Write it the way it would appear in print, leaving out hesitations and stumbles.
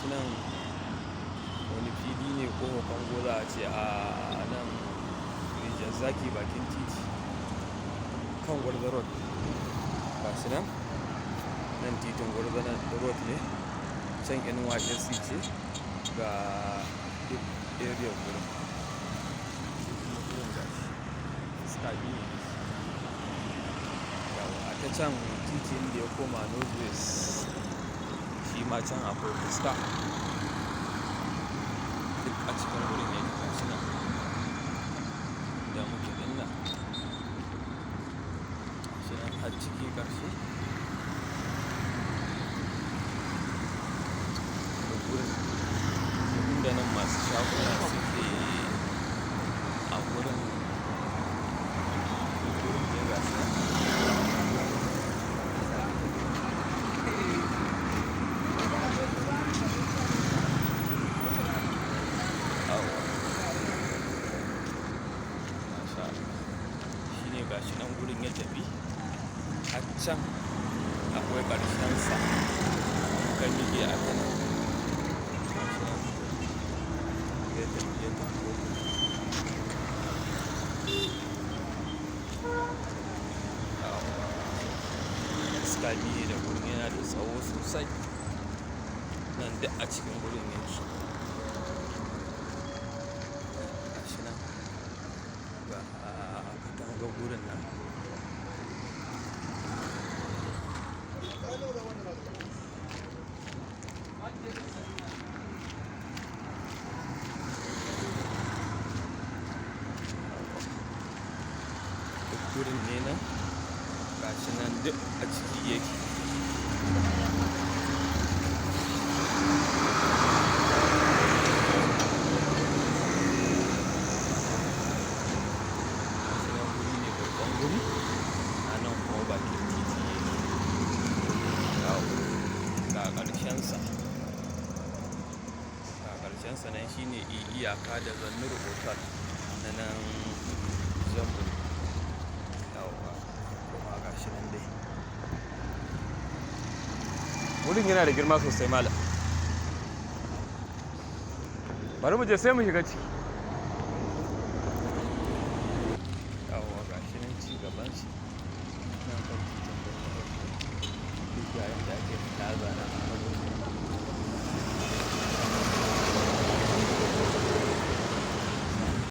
Gashi nan wani fili ne ko kango za a ce a nan Rijiyar Zaki bakin titi kan Gwarzo Road. Gashi nan, nan titin Gwarzo Road ne, can NYSC ce ga duk area gurin. Shi kuma gurin gashi fuska biyu ne da shi. Yauwa ta can titin da ya koma North West, shi ma can akwai fuska. Duk a cikin gurin yake gashi nan. Da muke ɗin nan. Gashi nan har ciki ƙarshe. Da gurin inda nan masu shaguna suke a gurin, duk gurin dai gashi nan. Yauwa. Masha Allah. Shi ne gashi nan gurin ya tafi. Har can akwai ƙarshen sa. In ka miƙe a ta nan. Gashi nan. Ya tafi, ya tafi. Yauwa. Fuska biyu ne da gurin yana da tsawo sosai. Nan duk a cikin gurin yake. Gashi nan. Ga katangar gurin nan. Duk gurin ne nan. Gashi nan duk a ciki yake. Gashi nan guri ne babban guri. A nan kuma bakin titi yake. Yauwa. Ga ƙarshen sa. Ga ƙarshen sa nan shine iyaka da Zannur Hotel na nan Zango. Yauwa. Kuma gashi nan dai. Wurin yana da girma sosai malam. Bari mu je sai mu shiga ciki. Yauwa gashi nan ci gaban shi. Nan kan titin Gwarzo Road. Duk ga yanda ake plaza nan.